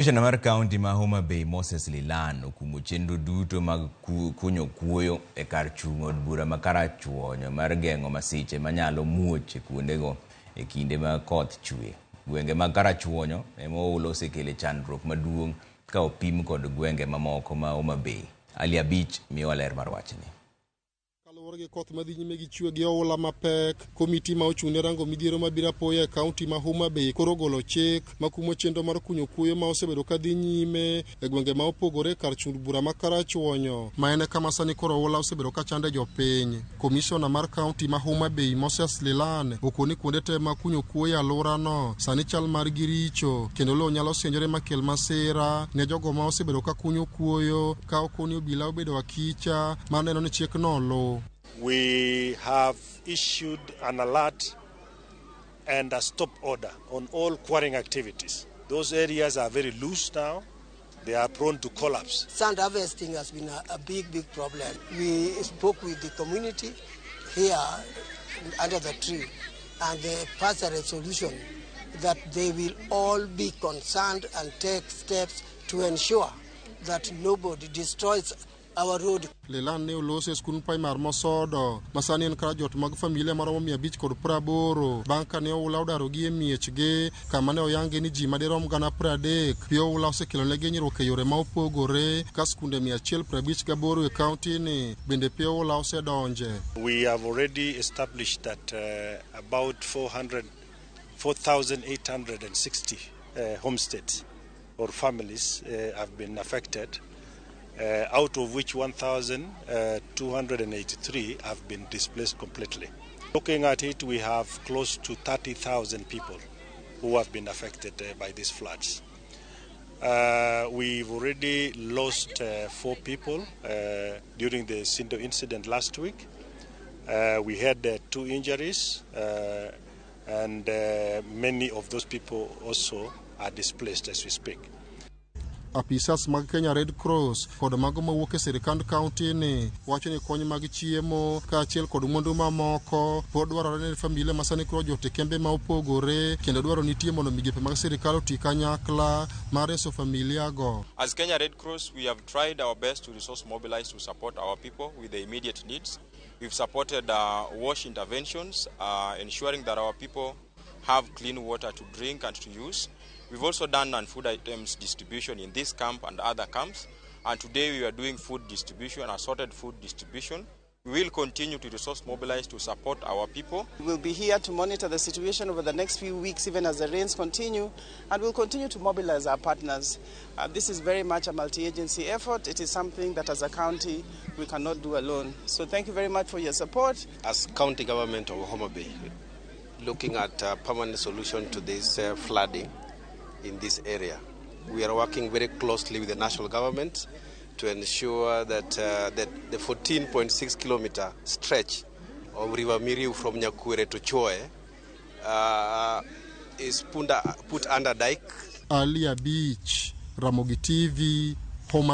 Komishona mar kaunti ma Homa Bay Moses Lilan okumo chenro duto mag kunyo kuoyo e kar chung' od bura ma Karachuonyo mar geng'o masiche manyalo muoch e kuondego e kinde ma koth chwe. Gwenge mag Karachuonyo ema oula osekele chandruok maduong' ka opim kod gwenge mamoko ma Homa Bay. Ali Abich miyowa ler mar wachni. Kaluwore gi koth madhi nyime gi chwe gi oula mapek, komiti ma ochung' ne rango midhiero mabiro apoya e kaunti ma Homa Bay koro ogolo chik makumo chenro mar kunyo kuoyo ma osebedo ka dhi nyime e gwenge ma opogore kar chung' bura ma Karachuonyo, ma en kama sani koro oula osebedo ka chande jopiny. Komishona mar kaunti ma Homa Bay Moses Lilan okoni kuonde te ma kunyo kuoyo e alworano sani chal margi richo kendo lowo nyalo sinjore makel masira ne jogo ma osebedo ka kunyo kuoyo ka okoni obila obedo akicha mar neno ni chikno oluw. We have issued an alert and a stop order on all quarrying activities. Those areas are very loose now. They are prone to collapse. Sand harvesting has been a big, big problem. We spoke with the community here under the tree, and they passed a resolution that they will all be concerned and take steps to ensure that nobody destroys our road. Lilan ne oloso e skund primar Mosodo ma sani en kar jot mag familia maromo 580 bang' ka ne oula odarogi e miechgi kama ne oyangi ni ji madirom 30,000 pi oula osekelonegi hinyruok e yore ma opogore ka skunde 158 e kaunti ni bende pi oula osedonje. We have already established that about 400, 4,860 homesteads or families have been affected, out of which 1,283 have been displaced completely. Looking at it, we have close to 30,000 people who have been affected by these floods. We've already lost four people during the Sindo incident last week. We had two injuries, and many of those people also are displaced as we speak. Apisas mag Kenya Red Cross kod mago mawuok e sirikand kaunti ni wacho ni kony mag chiemo kaachiel kod mwandu mamoko pod dwarore ne familia ma sani koro ojot e kembe ma opogore kendo dwaro nitie mondo migepe mag sirikal oti kanyakla mar reso familia go. As Kenya Red Cross, we have tried our best to resource mobilize to support our people with the immediate needs. We've supported wash interventions, ensuring that our people have clean water to drink and to use. We've also done non-food items distribution in this camp and other camps. And today we are doing food distribution, assorted food distribution. We will continue to resource mobilize to support our people. We'll be here to monitor the situation over the next few weeks, even as the rains continue, and we'll continue to mobilize our partners. This is very much a multi agency effort. It is something that, as a county, we cannot do alone. So, thank you very much for your support. As county government of Homa Bay, looking at a permanent solution to this flooding in this area. We are working very closely with the national government to ensure that the 14.6 kilometer stretch of River Miriu from Nyakwere to Choe is put under dike. Ali Abich, Ramogi TV, Homa.